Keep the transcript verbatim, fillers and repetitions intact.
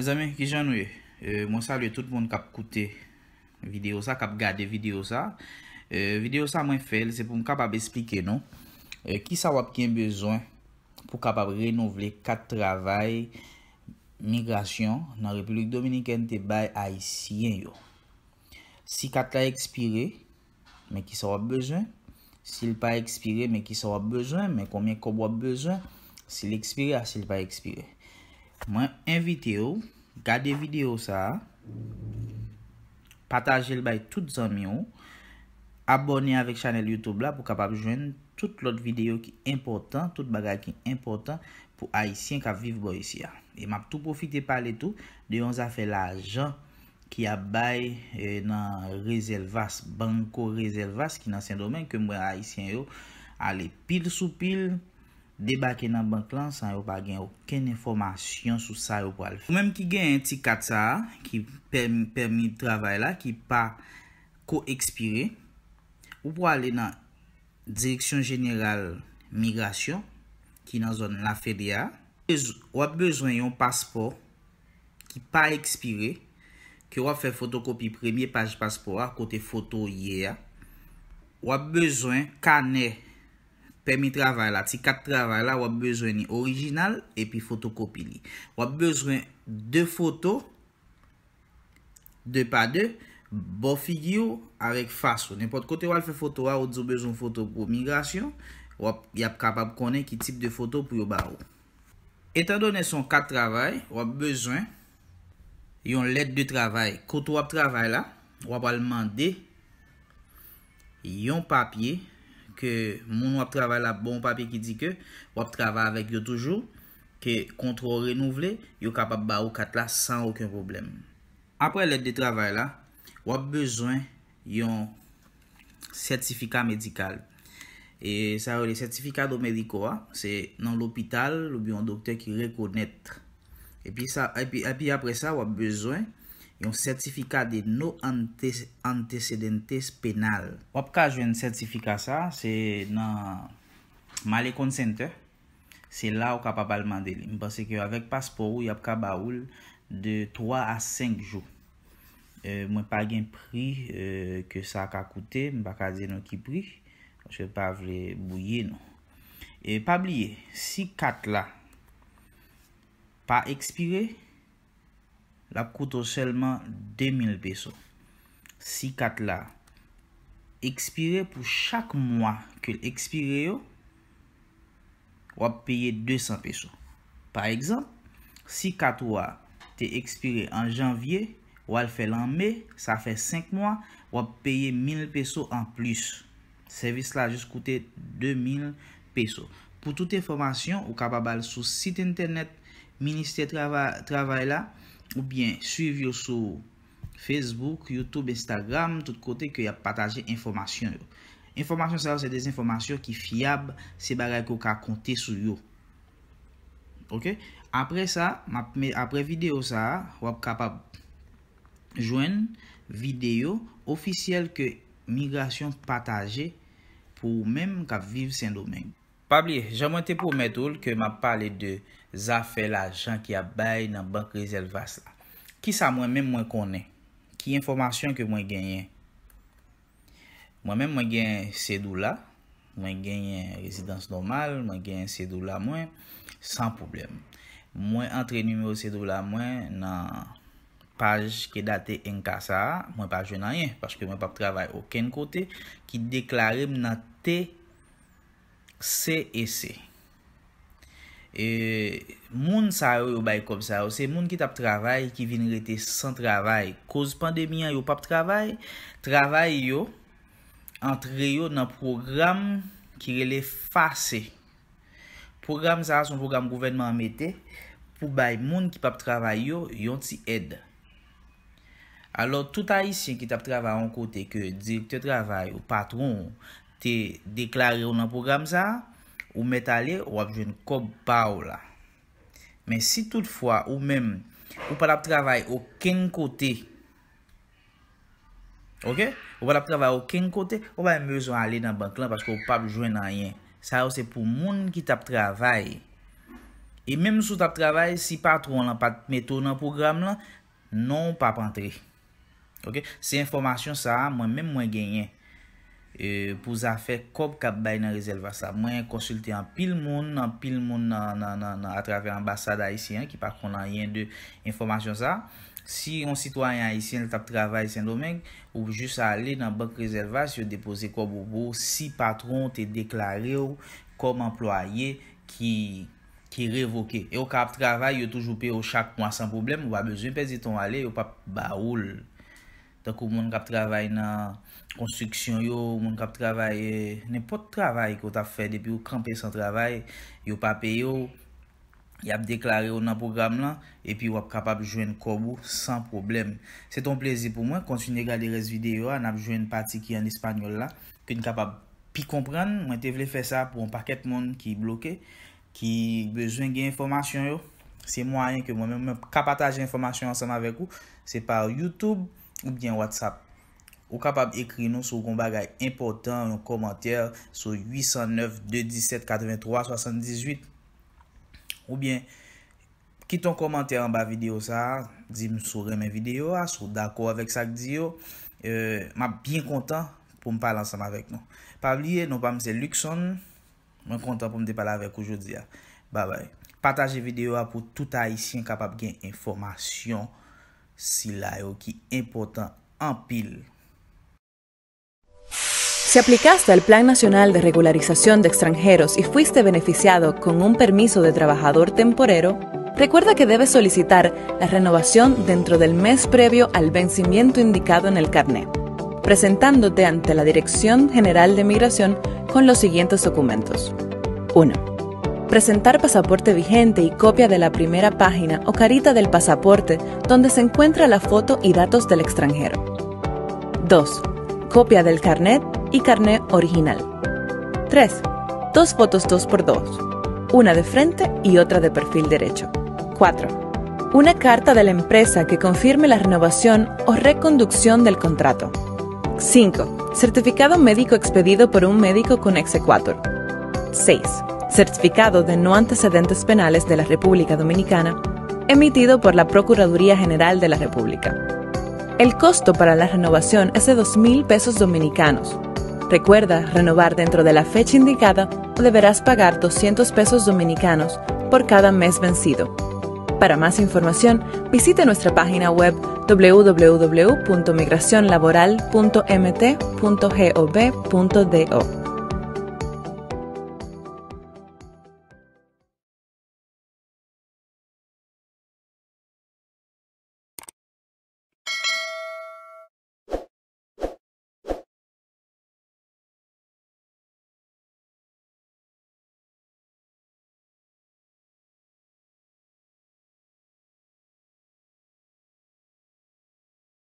Mezanmi, kijan nou ye? Eh, mwen salye tout moun k ap koute videyo sa, k ap gade videyo sa. Eh, videyo sa mwen fè l, se pou m kapab esplike nou, eh, kisa w ap gen bezwen pou kapab renouvle kat travay migrasyon nan Repiblik Dominikèn te bay Ayisyen yo. Si kat la ekspire, men kisa w ap bezwen. Si l pa ekspire, men kisa w ap bezwen, men konbyen kòb w ap bezwen. Si l ekspire a, si l pa ekspire. Mwen envite w gade videyo sa a, pataje l bay tout zanmi w, abòne avèk chanèl YouTube la pou kapab jwenn tout lòt videyo ki enpòtan, tout bagay ki enpòtan pou Ayisyen k ap viv bò isi a. E m ap tou pwofite pale tou de yon zafè lajan ki ap bay, eh, nan Reservas, Banco Reservas ki nan Sendomeng, ke m wè Ayisyen yo ale pil sou pil, debake nan bank lan san yo pa gen okenn enfòmasyon sou sa yo pral fè. Ou menm ki genyen ti kat sa a, ki pèm-, pèmi travay la, ki pa ko ekspire, ou prale nan Direksyon Jeneral Migrasyon, ki nan zòn Laferyè a. W ap bezwen yon paspò ki pa ekspire, ke w ap fè fotokopi premye paj paspò a, kote foto ye a. W ap bezwen kanè pèmi travay la, ti kat travay la, w ap bezwen li orijinal epi fotokopi li. W ap bezwen de foto, de pa de, bò figi w avèk fas ou. Nenpòt kote w al fè foto a, ou di w bezwen foto pou migrasyon, w ap, y ap kapab konnen ki tip de foto pou yo ba ou. Etandone se yon kat travay, w ap bezwen yon lèt de travay. Kote w ap travay la, w ap al mande yon papye ke moun w ap travay la ap ba w yon papye ki di ke w ap travay avèk yo toujou, ke kontra w renouvle, yo kapab ba ou kat la san okenn pwoblèm. Apre lèt de travay la, w ap bezwen yon sètifika medikal. E sa yo rele certificado médico a, se nan lopital oubyen yon doktè ki rekonèt. Epi sa, epi, epi apre sa, w ap bezwen yon certificado de no ante-, antecedentes penal. W ap ka jwenn sètifika sa, se nan Malecon Center. Se la ou kapab al mande li. M panse ke avèk paspò ou, y ap ka ba ou l de twa a senk jou. Eh, mwen pa gen pri, eh, ke sa ka koute, m pa ka di nou ki pri, paske m pa vle bwouye nou. E pa bliye, si kat la pa ekspire, l ap koute w sèlman de mil peso. Si kat la ekspire, pou chak mwa ke l ekspire yo, w ap peye de san peso. Pa egzanp, si kat ou a te ekspire an janvye, w al fè l an me, sa fè senk mwa, w ap peye mil peso anplis. Sèvis la jis koute de mil peso. Pou tout enfòmasyon, ou kapab al sou sit entènèt Ministè Trava-, Travay la, oubyen swiv yo sou Facebook, YouTube, Instagram, tout kote ke y ap pataje enfòmasyon yo. Enfòmasyon sa yo se de enfòmasyon ki fyab, se bagay ke w ka konte sou yo. Oke? Apre sa, m ap me-, apre videyo sa a, w ap kapab jwenn videyo ofisyèl ke migrasyon pataje pou ou menm k ap viv Sendomeng. Pa bliye, jan mwen te pwomèt ou l ke m ap pale de zafè lajan ki ap bay nan Bank Rezèvas la. Kisa mwen menm mwen konnen? Ki enfòmasyon ke mwen genyen? Mwen menm mwen gen sedoula, mwen genyen rezidans nòmal, mwen genyen sedoula mwen san pwoblèm. Mwen antre nimewo sedoula mwen nan paj Quédate en Casa a, mwen pa jwenn anyen, paske mwen p ap travay okenn kote ki deklare m nan T C E C. E, moun sa yo, yo bay kòb sa yo, se moun ki t ap travay, ki vin rete san travay. Koz pandemi an, yo p ap travay, travay yo antre yo nan pwogram ki rele FASE. Pwogram sa a, se yon pwogram gouvènman an mete pou bay moun ki p ap travay yo yon ti èd. Alò, tout Ayisyen ki t ap travay yon kote ke direktè travay ou patwon ou te deklare w nan pwogram sa a, ou mèt ale, w ap jwenn kòb pa w la. Men si toutfwa ou menm, ou pa t ap travay okenn kote, oke? Ou pa t ap travay okenn kote, ou pa menm bezwen ale nan bank lan paske ou p ap jwenn anyen. Sa yo se pou moun ki t ap travay. E menm si w t ap travay, si patwon lan pa t mete w nan pwogram lan, non w p ap antre. Ok? Se enfòmasyon sa a, mwen menm mwen genyen. E, pou zafè kòb k ap bay nan rezèvas la. Mwen konsilte anpil moun, anpil moun nan, nan, nan, nan, atravè anbasad ayisyen an ki pa konn anyen de enfòmasyon sa a. Si yon sitwayen ayisyen li t ap travay Sendomeng, ou jis ale nan bank rezèvas, yo depoze kòb ou pou ou si patwon w te deklare w kòm anplwaye ki, ki revoke. E w ka ap travay, yo toujou peye w chak mwa san pwoblèm, ou pa bezwen pèdi tan w ale, yo p ap ba ou l. Tankou moun k ap travay nan konstriksyon yo, moun k ap travay, eh, nenpòt travay ke w t ap fè, depi w kanpe san travay, yo pa peye w, y ap deklare w nan pwogram lan, epi w ap kapab jwenn kòb ou san pwoblèm. Se t on plezi pou mwen, kontinye gade rès videyo a, n ap jwenn pati ki an espanyòl la, ke n kapab pi konprann. Mwen te vle fè sa pou yon pakèt moun ki bloke, ki bezwen gen enfòmasyon yo. Se mwayen ke mwen menm mwen ka pataje enfòmasyon ansanm avèk ou, se pa YouTube oubyen WhatsApp. Ou kapab ekri nou si w gen yon bagay enpòtan, yon kòmantè sou uit san nèf, de disèt, katrevenntwa, swasanndizuit. Oubyen kite yon kòmantè anba videyo sa a, di m si w renmen videyo a, si w dakò avèk sa k di yo. Eh, m ap byen kontan pou m pale ansanm avèk nou. Pa bliye, non pa m se Luckson. Mwen kontan pou m te pale avèk ou jodi a. Babay. Pataje videyo a pou tout Ayisyen kapab gen enfòmasyon sila yo ki enpòtan anpil. Si aplicaste al Plan Nacional de Regularización de Extranjeros y fuiste beneficiado con un permiso de trabajador temporero, recuerda que debes solicitar la renovación dentro del mes previo al vencimiento indicado en el carné, presentándote ante la Dirección General de Migración con los siguientes documentos. Uno. Presentar pasaporte vigente y copia de la primera página o carita del pasaporte donde se encuentra la foto y datos del extranjero. Dos. Copia del carnet y carné original. Tres. Dos fotos dos por dos, una de frente y otra de perfil derecho. Cuatro. Una carta de la empresa que confirme la renovación o reconducción del contrato. Cinco. Certificado médico expedido por un médico con exequatur. Seis. Certificado de no antecedentes penales de la República Dominicana, emitido por la Procuraduría General de la República. El costo para la renovación es de dos mil pesos dominicanos. Recuerda renovar dentro de la fecha indicada o deberás pagar doscientos pesos dominicanos por cada mes vencido. Para más información, visite nuestra página web w w w punto migracionlaboral punto m t punto gov punto d o.